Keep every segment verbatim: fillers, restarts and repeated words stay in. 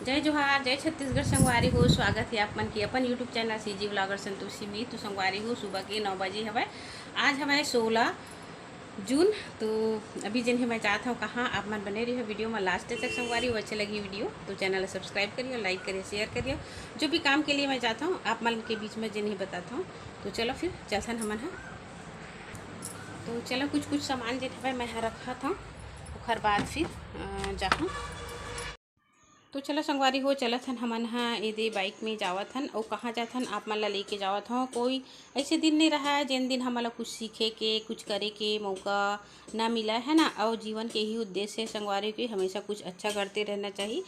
जय जोहार, जय छत्तीसगढ़ संगवारी हो। स्वागत हे आप मन के अपन YouTube channel CG Vlogger Santoshi में। तो संगवारी हो, सुबह के नौ बजे हवय। आज हवय सोलह जून। तो अभी जेन हे मैं जात हव कहाँ, आप मन बने रहियो वीडियो में लास्ट तक संगवारी हो। अच्छे लगी वीडियो तो चैनल ला सब्सक्राइब करियो, लाइक करियो, शेयर करियो। जो भी काम के लिए मैं जात हव आप मन के बीच में जेन हे बतात हव। तो चलो फिर चलथन हमन ह। तो चलो कुछ कुछ सामान जेन हवय मैं ह रखत हव, ओखर बाद फिर अ, जाहूँ। तो चलो संगवारी हो, चलत हन हमन ह एदे बाइक में जावत हन। अउ कहाँ जात हन आप मन ला लेके जावत हव। कोई ऐसे दिन नहीं रहा है जेन दिन हमन ला कुछ सीखे के, कुछ करे के मौका ना मिला है ना। अउ जीवन के यही उद्देश्य है संगवारी के, हमेशा कुछ अच्छा करते रहना चाहिए।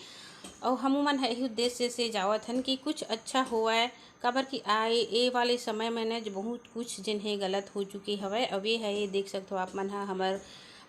अउ हमू मन ह यही उद्देश्य से जावत हन कि कुछ अच्छा होवय, काबर कि आए ए वाले समय में न बहुत कुछ जेन हे गलत हो चुके हवय। अब ये है, ये देख सकत हो आप मन ह हमर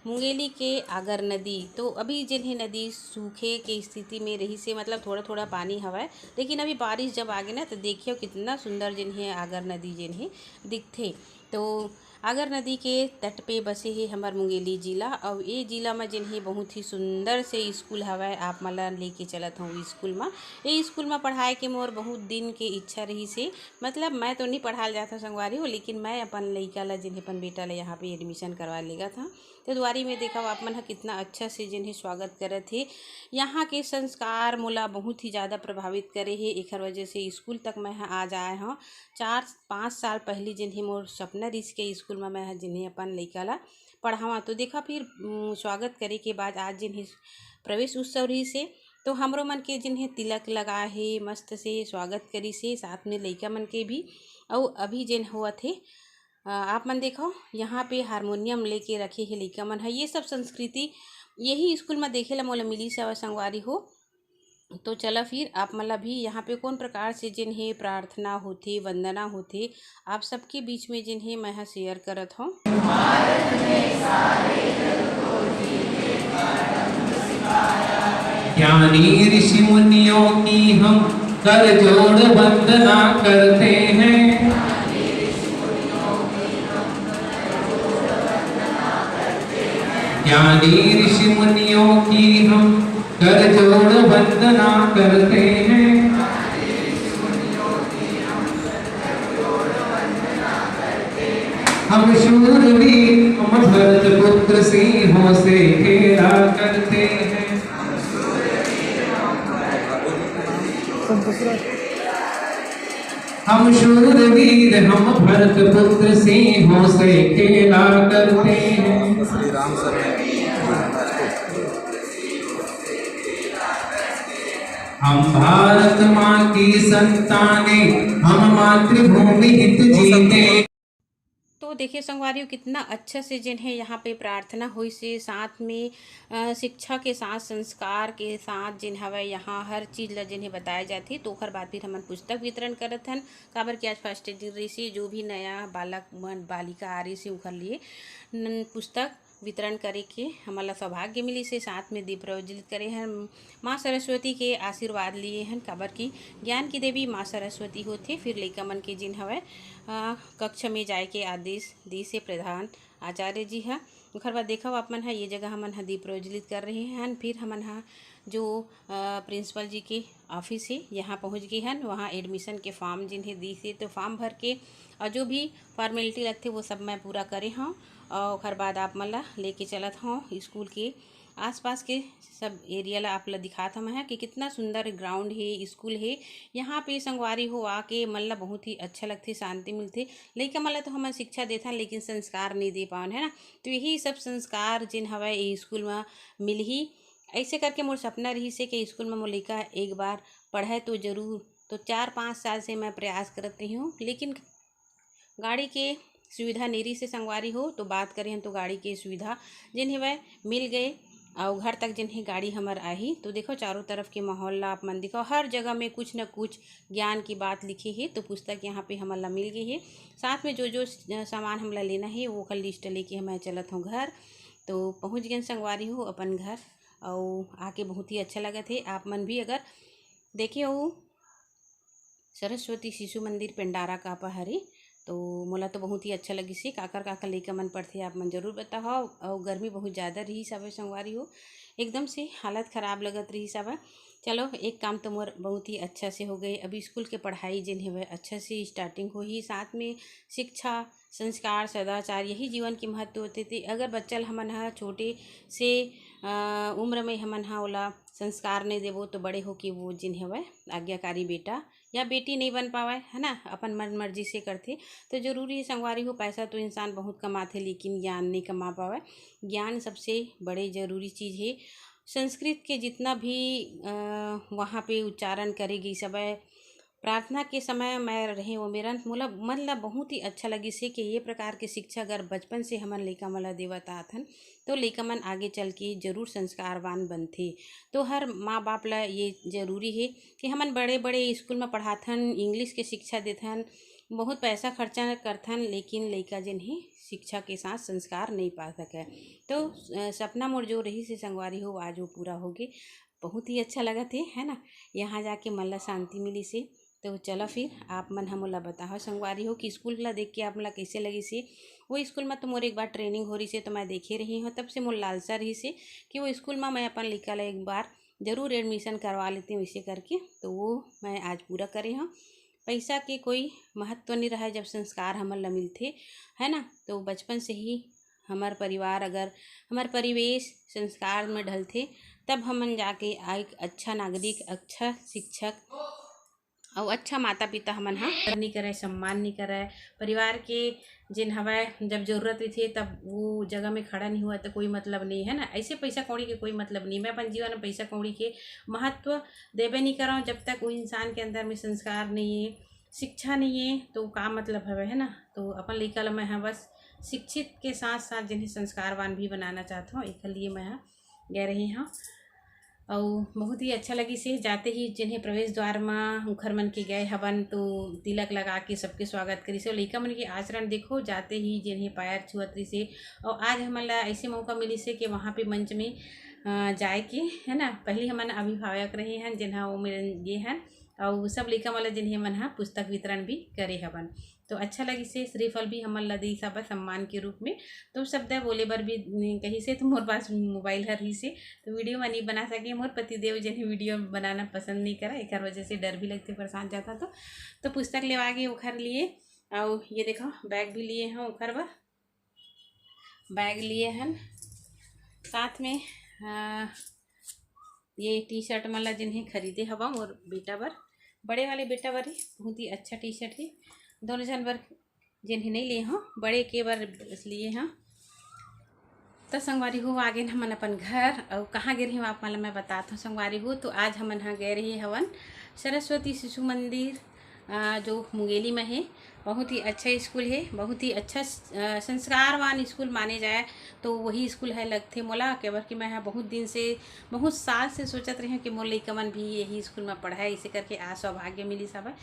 मुंगेली के आगर नदी। तो अभी जेन हे नदी सूखे के स्थिति में रहिस हे, मतलब थोड़ा थोड़ा पानी हवय, लेकिन अभी बारिश जब आगे ना तो देखियो कितना सुंदर जेन हे आगर नदी जेन हे दिखथे। तो आगर नदी के तट पे बसे हे हमर मुंगेली जिला। अउ ए जिला म जेन हे बहुत ही सुंदर से स्कूल हवय, आप मन ला लेके चलत हूँ स्कूल म। ए स्कूल म पढ़ाए के मोर बहुत दिन के इच्छा रहिस हे, मतलब मैं तो नहीं पढ़ाल जात हूँ संगवारी हो, लेकिन मैं अपन लइका ला जेन हे अपन बेटा ला यहाँ पे एडमिशन करवा लेगत हूँ। तो दुआरी में देखा आप मन ह कितना अच्छा से जेन हे स्वागत करत हे। यहाँ के संस्कार मोला बहुत ही ज़्यादा प्रभावित करे हे, एखर वजह से स्कूल तक मैं ह आज आए हूँ। चार पाँच साल पहली जेन हे मोर सपना रिहिस के स्कूल में मैं ह जेन हे अपन लइका ला पढ़ावां। तो देखा फिर उम, स्वागत करे के बाद आज जेन हे प्रवेश उत्सव रहिस हे, तो हमरो मन के जेन हे तिलक लगा हे, मस्त से स्वागत करिस हे, साथ में लइका मन के भी। अउ अभी जेन होवत हे अ, आप मन देखो यहाँ पे हारमोनियम लेके रखे हे लइका मन ह। ये सब संस्कृति यही स्कूल में देखे ला मोला मिलिस हवय संगवारी हो। तो चला फिर आप मन ला भी यहाँ पे कौन प्रकार से जेन हे प्रार्थना होथे, वंदना होथे, आप सबके बीच में जेन हे मैं ह शेयर करत हूँ। ज्ञानी ऋषि मुनियों की हम कर जोड़ वंदना करते हैं। ज्ञानी ऋषि मुनियों की हम कर जोड़ वंदना करते हैं। हम शूरवीर, हम भरत पुत्र सिंहों से खेला करते हैं। हम शूरवीर, हम भरत पुत्र सिंहों से खेला करते हैं। श्री राम शरण। हम भारत माँ की संतानें, हम मातृभूमि हित जीते। तो देखिए संगवारी हो, कितना अच्छा से जेन हे यहाँ पे प्रार्थना होइस हे, साथ में अ, शिक्षा के साथ, संस्कार के साथ जेन हवय यहाँ हर चीज ला जेन हे बताए जाथे। तो ओखर बाद फिर हमन पुस्तक वितरण करत हन, काबर कि आज फर्स्ट दिन रहिस हे। जो भी नया बालक मन, बालिका आ रहिस हे, ओखर लिए न-, पुस्तक वितरण करे के हमन ला सौभाग्य मिलिस हे। साथ में दीप प्रज्वलित करे हन, माँ सरस्वती के आशीर्वाद लिए हन, काबर कि ज्ञान की देवी माँ सरस्वती होथे। फिर लइका मन के जेन हवय अ, कक्ष में जाए के आदेश दिस हे प्रधान आचार्य जी ह। ओखर बाद देखव आप मन ह, ये जगह हमन ह दीप प्रज्वलित कर रहे हन। फिर हमन ह जो अ, प्रिंसिपल जी के ऑफिस हे, यहाँ पहुँच गे हन। वहाँ एडमिशन के फॉर्म जेन हे दिस हे, तो फॉर्म भर के और जो भी फॉर्मेलिटी लगथे वो सब मैं पूरा करे हव। और ओखर बाद आप मन ला लेके चलत हव स्कूल के आसपास के सब एरिया ला आप ला दिखात हव मैं ह कि कितना सुंदर ग्राउंड हे, स्कूल हे। यहाँ पे संगवारी हो आके मन ला बहुत ही अच्छा लगथे, शांति मिलथे। लइका मन ला तो हमन शिक्षा देथन लेकिन संस्कार नहीं दे पावन, है ना। तो यही सब संस्कार जेन हवय ये स्कूल म मिलही। ऐसे करके मोर सपना रहिस हे कि स्कूल में मोर लइका एक बार पढ़े तो जरूर। तो चार पाँच साल से मैं प्रयास करत रही हूँ, लेकिन गाड़ी के सुविधा नइ रिहिस हे संगवारी हो। तो बात करे हन तो गाड़ी के सुविधा जेन हेवय मिल गए, अउ घर तक जेन हे गाड़ी हमर आही। तो देखो चारों तरफ के माहौल ला आप मन देखो, हर जगह में कुछ न कुछ ज्ञान की बात लिखे हे। तो पुस्तक यहाँ पे हमन ला मिल गई हे, साथ में जो जो स-, सामान हमला लेना हे ओकर लिस्ट लेके मैं चलत हूँ घर। तो पहुँच गए संगवारी हो अपन घर, अउ आके बहुत ही अच्छा लगत हे। आप मन भी अगर देखे हो सरस्वती शिशु मंदिर पेंडारा का पहाड़ी, तो मोला तो बहुत ही अच्छा लगिस हे। काकर काकर लइका मन पढ़थे आप मन जरूर बताओ। अउ गर्मी बहुत ज़्यादा रहिस हवय संगवारी हो, एकदम से हालत खराब लगत रहिस हवय। चलो, एक काम तो मोर बहुत ही अच्छा से हो गए। अभी स्कूल के पढ़ाई जेन हवय अच्छा से starting होही, साथ में शिक्षा, संस्कार, सदाचार, यही जीवन के महत्व होथे। ते अगर बच्चा ल हमन ह छोटे से, अ, उम्र में हमन ह ओला संस्कार नहीं देबो, तो बड़े होके वो जेन हवय आज्ञाकारी बेटा या बेटी नहीं बन पावय, है ना, अपन मन मर्जी से करथे। तो जरूरी है संगवारी हो, पैसा तो इंसान बहुत कमाथे, लेकिन ज्ञान नहीं कमा पावय। ज्ञान सबसे बड़े जरूरी चीज़ है। संस्कृत के जितना भी, अ, वहाँ पे उच्चारण करे गई सब है, प्रार्थना के समय मैं रहे वो मेरन, मोला, मन ला बहुत ही अच्छा लगिस हे कि ये प्रकार के शिक्षा अगर बचपन से हमन लइका मन ला देवत आथन, तो लइका मन आगे चल के जरूर संस्कारवान बनथे। तो हर माँ बाप ला ये जरूरी हे कि हमन बड़े बड़े स्कूल में पढ़ाथन, इंग्लिश के शिक्षा देथन, बहुत पैसा खर्चा करथन, लेकिन लइका जेन हे शिक्षा के साथ संस्कार नहीं पा सके। तो, अ, सपना मोर जो रहिस हे संगवारी हो, आज वो पूरा होगे। बहुत ही अच्छा लगत हे, है ना, यहाँ जाके मन ला शांति मिलिस हे। तो चलो फिर आप मन ह मोला बताओ संगवारी हो कि स्कूल ला देख के आप मन ला कैसे लगिस हे। वो स्कूल में तो मोर एक बार training हो रही से तो मैं देखे रही हूँ, तब से मोर लालसा रही से कि वो स्कूल में मैं अपन लइका ला एक बार जरूर admission करवा लेती हूँ, इसे करके। तो वो मैं आज पूरा करे हूँ। पैसा के कोई महत्व नहीं रहा है जब संस्कार हमन ला मिलथे, है ना। तो बचपन से ही हमर परिवार, अगर हमर परिवेश संस्कार में ढलथे, तब हमन जाके एक अच्छा नागरिक, अच्छा शिक्षक अउ अच्छा माता पिता हमन ह नहीं करय, सम्मान नहीं करय। परिवार के जेन हवय, जब जरूरत रहिथे, तब वो जगह में खड़ा नहीं हुआ, तो कोई मतलब नहीं है ना। ऐसे पैसा कौड़ी के कोई मतलब नहीं। मैं अपन जीवन में पैसा कौड़ी के महत्व देबे नहीं करव, जब तक वो इंसान के अंदर में संस्कार नहीं है, शिक्षा नहीं है, तो का मतलब हवे, है ना। तो अपन लइका ला मैं ह बस शिक्षित के साथ साथ जेन हे संस्कारवान भी बनाना चाहत हूँ, एकर लिए मैं ह गए रही हूँ। अउ बहुत ही अच्छा लगिस हे। जाते ही जेन हे प्रवेश द्वार म उखर मन के गए हवन, तो तिलक लगा के सबके स्वागत करिस हे। अउ लइका मन के आचरण देखो, जाते ही जेन हे पैर छुअत रहिस हे। अउ आज हमन ला ऐसे मौका मिलिस हे कि वहाँ पे मंच में, अ, जाए के, है ना, पहली हमन अभिभावक रहे हन, जेन ह वो मेरन गे हन, अउ सब लइका मन ला जेन हे मन ह पुस्तक वितरण भी करे हवन। तो अच्छा लगिस हे, श्रीफल भी हमन ला दिस हवय सम्मान के रूप में। तो शब्द बोले बर भी, न, कहिस हे, तो मोर पास मोबाइल हर रहिस हे, तो वीडियो मैं नहीं बना सके। मोर पतिदेव जेन हे वीडियो बनाना पसंद नहीं करा, एकर वजह से डर भी लगथे, परेशान जाता तो। तो पुस्तक लेवा गे ओखर लिए, अउ ये देखो बैग भी लिए हन ओखर बर, बैग लिए हन, साथ में, अ, ये टी शर्ट मन ला जेन हे खरीदे हवा मोर बेटा बर, बड़े वाले बेटा बर ही बहुत ही अच्छा टी शर्ट हे। दोनों झन बर जेन हे नहीं लिए हूँ, बड़े के बर बस लिए हूँ। तो संगवारी हो, आ गेन हमन अपन घर। अउ कहाँ गे रही हूँ आप मन ला मैं बतात हूँ संगवारी हो। तो आज हमन ह गए रही हवन सरस्वती शिशु मंदिर, अ, जो मुंगेली में है। बहुत ही अच्छा स्कूल है, बहुत ही अच्छा स-, अ, संस्कारवान स्कूल माने जाए तो वही स्कूल है लगथे मोला। काबर कि मैं ह बहुत दिन से, बहुत साल से सोचत रही हूँ कि मोर लइका मन भी यही स्कूल में पढ़ाए, इसे करके आज सौभाग्य मिलिस हवय।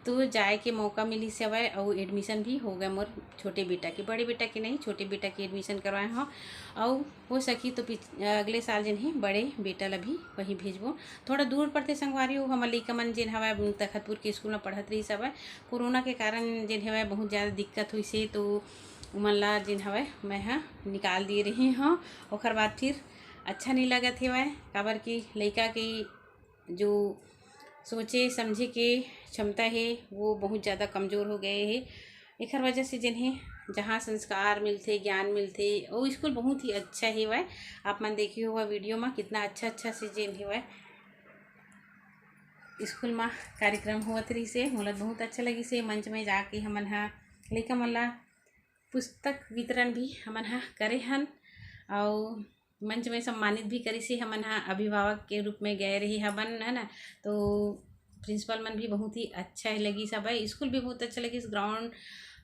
तो जाए के मौका मिलिस हवय अउ admission भी हो गए मोर छोटे बेटा के, बड़े बेटा के नहीं, छोटे बेटा के admission करवाए हूँ। अउ हो सकी तो पिछ-, अगले साल जेन हे बड़े बेटा ला भी वहीं भेजबो। थोड़ा दूर पड़थे संगवारी हो, हमर लइका मन जेन हवय तखतपुर के स्कूल में पढ़त रहिस हवय। कोरोना के कारण जेन हवय बहुत ज़्यादा दिक्कत होइस हे, तो उमन ला जेन हवय मैं ह निकाल दिए रही हूँ। ओखर बाद फिर अच्छा नहीं लगत हेवय, काबर कि लइका के जो सोचे समझे के क्षमता हे वो बहुत ज़्यादा कमज़ोर हो गए हे। एखर वजह से जेन हे जहाँ संस्कार मिलथे, ज्ञान मिलथे, वो स्कूल बहुत ही अच्छा हेवय। आप मन देखे हुआ वीडियो में कितना अच्छा अच्छा से जेन हेवय स्कूल में कार्यक्रम होवत रहिस हे, मोला बहुत अच्छा लगिस हे। मंच में जाके हमन ह लइका मन ला पुस्तक वितरण भी हमन ह करे हन, अउ मंच में सम्मानित भी करिस हे। हमन ह अभिभावक के रूप में गए रही हवन, है ना। तो प्रिंसिपल मन भी बहुत ही अच्छा लगिस हवय, स्कूल भी बहुत अच्छा लगिस, ग्राउंड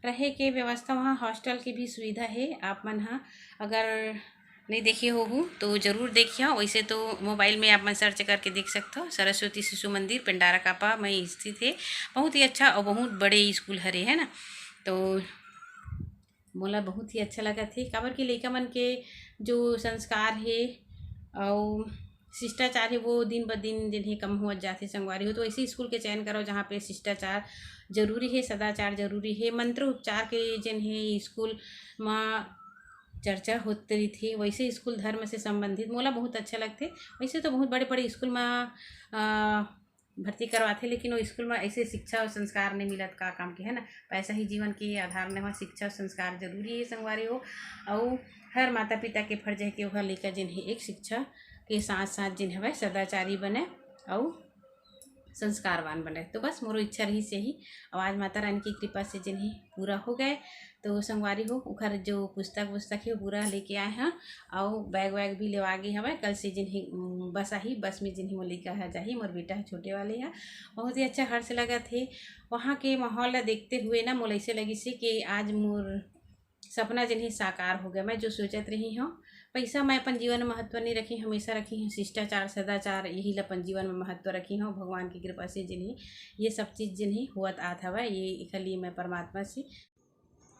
रहे के व्यवस्था, वहाँ हॉस्टल के भी सुविधा है। आप मन ह अगर नहीं देखे होहू तो जरूर देखिया। वैसे तो मोबाइल में आप मन सर्च करके देख सकथो, सरस्वती शिशु मंदिर पेंडारा कापा में स्थित है। बहुत ही अच्छा और बहुत बड़े स्कूल हरे, है ना। तो मोला बहुत ही अच्छा लगत हे, काबर कि लइका मन के जो संस्कार हे अउ शिष्टाचार हे, वो दिन ब दिन जेन हे कम होवत जाथे संगवारी हो। तो ऐसे स्कूल के चयन करो, जहाँ पे शिष्टाचार जरूरी हे, सदाचार जरूरी हे, मंत्रोच्चार के जेन हे स्कूल म चर्चा होत रहिथे। वैसे स्कूल धर्म से संबंधित मोला बहुत अच्छा लगथे। वैसे तो बहुत बड़े-बड़े स्कूल म, अ, भर्ती करवाथे, लेकिन वो स्कूल म ऐसे शिक्षा और संस्कार नहीं मिलत, का काम के, है ना? पैसा ही जीवन के आधार नहीं होय, शिक्षा और संस्कार जरूरी है संगवारी हो। अउ हर माता पिता के फर्ज है कि वह लइका जिन हे एक शिक्षा के साथ साथ जिन हवय सदाचारी बने अउ संस्कारवान बने। तो बस मोरो इच्छा रहिस यही, अउ आज माता रानी की कृपा से जिन हे पूरा हो गए। तो संगवारी हो, उखर जो पुस्तक वुस्तक हे, पूरा लेके आए हैं, अउ बैग वैग भी लेवा गे हवय। कल से जिन हे, उम, बस आही, बस में जिन हे मोर लइका ह जाही, मोर बेटा ह छोटे वाले ह। बहुत ही अच्छा हर्ष लगत हे। वहाँ के माहौल ला देखते हुए ना मोला ऐसे लगिस हे कि आज मोर सपना जिन हे साकार हो गया। मैं जो सोचत रही हूँ, पैसा मैं अपन जीवन में महत्व नहीं रखी, हमेशा रखी हूँ शिष्टाचार, सदाचार, यही ला अपन जीवन में महत्व रखी हूँ। भगवान की कृपा से जिन हे ये सब चीज़ जिन हे होवत आत हवय, ये एकर लिए मैं परमात्मा से।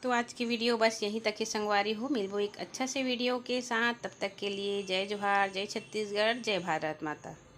तो आज की वीडियो बस यहीं तक ही संगवारी हो। मिलबो एक अच्छा से वीडियो के साथ, तब तक के लिए जय जोहार, जय छत्तीसगढ़, जय भारत माता।